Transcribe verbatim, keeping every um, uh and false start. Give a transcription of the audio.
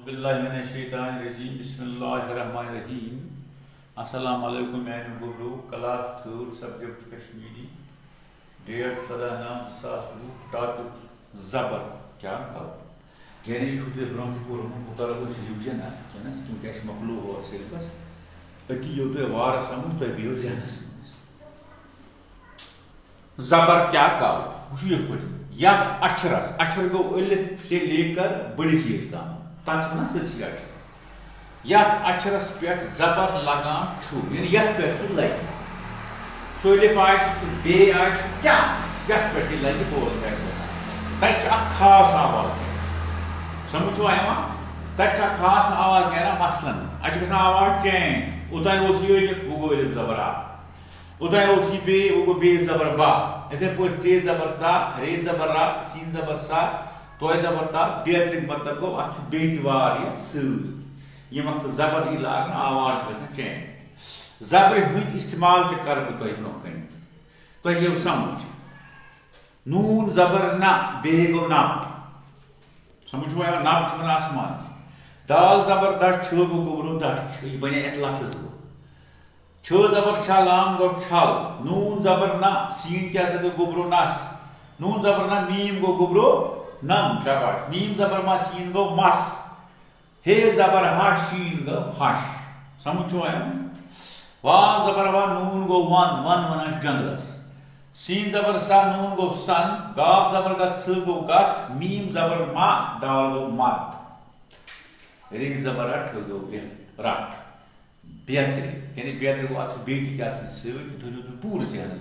باللہ من الشیطان الرجیم، بسم اللہ الرحمن الرحیم۔ السلام علیکم میانیو گوٚبرو، کلاس تھٲڈ، سبجیکٹ کشمیری، ڈیٹ سداہ نو زٕ ساس وُہ، ٹاپک زبر کیٛاہ گوٚو؟ یعنی یہِ چھُ تۄہہِ برونٛہہ تہِ کوٚرمُت، بہٕ کرو أسۍ ریوجن اتھ وٕنکیٚنس، کیونکہ اَسہِ مۄکلو ہور سیلبس۔ أتی یِیو تۄہہِ وارٕ سمجھ، تۄہہِ بیٚہو ذہنس منٛز۔ زبر کیٛاہ گوٚو؟ وٕچھِو یِتھ پٲٹھۍ، یتھ اچھرس، اچھر گوٚو الف سے لے کر بٔڑِس ییٖژ تام، تتھ چھِ ونان سٲرسٕے اچھر۔ یتھ اچھرس پٮ۪ٹھ زبر لگان چھُ، یعنی یتھ پٮ۪ٹھ یہِ لگہِ، سُہ الف آسہِ، سُہ بے آسہِ، کیٛاہ آسہِ، یتھ پٮ۪ٹھ یہِ لگہِ، بول تتہِ گژھان۔ تتہِ چھُ اکھ خاص آواز نیران۔ سمجھ چھُوا یِوان؟ تتہِ چھِ اکھ خاص آواز نیران، مثلاً اتہِ چھِ گژھان آواز چینج، اوٚتام اوس یہِ الف، وۄنۍ گوٚو الف زبر آ۔ اوٚتام اوس یہِ بے، وۄنۍ گوٚو بے زبر با۔ یِتھے پٲٹھۍ ژے زبر ژا، رے زبر را، سین زبر سا، توے زبر تا، بیترِ مطلب گوٚو، اتھ چھُ بیٚیہِ تہِ واریاہ سۭتۍ۔ ییٚمہِ وقتہٕ زبر یی لاگنہٕ، آواز چھِ گژھان چینج۔ زبرِ ہُنٛد استعمال تہِ کرٕ بہٕ تۄہہِ برونٛہہ کنہِ۔ تۄہہِ یِیو سمجھ۔ نوٗن زبر نہ، بے گوٚو نب۔ سمجھ چھُوا یِوان؟ نب چھُ وَنان آسمانس۔ دال زبر دَچھ، چھُ گوٚو گوٚبرو دَچھ، یہِ بنے اَتہِ لفظ گوٚو۔ چھُ زبر چھا، لام گوٚو چھل۔ نوٗن زبر نہ، سیٖن کیٛاہ سا گوٚو گوٚبرو نس۔ نوٗن زبر نہ، میٖم گوٚو گوٚبرو نم، شاباش۔ میٖم زبر ما، سیٖن گوٚو مس۔ ہے زبر ہا، شیٖن گوٚو ہش۔ سمجھ چھُوا یِوان؟ واو زبر وا، نوٗن گوٚو وَن، وَن وَنان چھِ جنٛگلس۔ سیٖن زبر سا، نوٗن گوٚو سَن، گاف زبر گژھ، ژھ گوٚو گژھ، میٖم زبر ما، دال گوٚو مَد۔ ری زبر رٹھ، ٹھ گوٚو رِٹھ، رٹھ۔ بیترِ، یعنی بیترِ گوٚو اَتھ سۭتۍ بیٚیہِ تہِ کیٛاہ تھٲوِو سۭتۍ، تھٲوِو تُہۍ پوٗرٕ ذہنس۔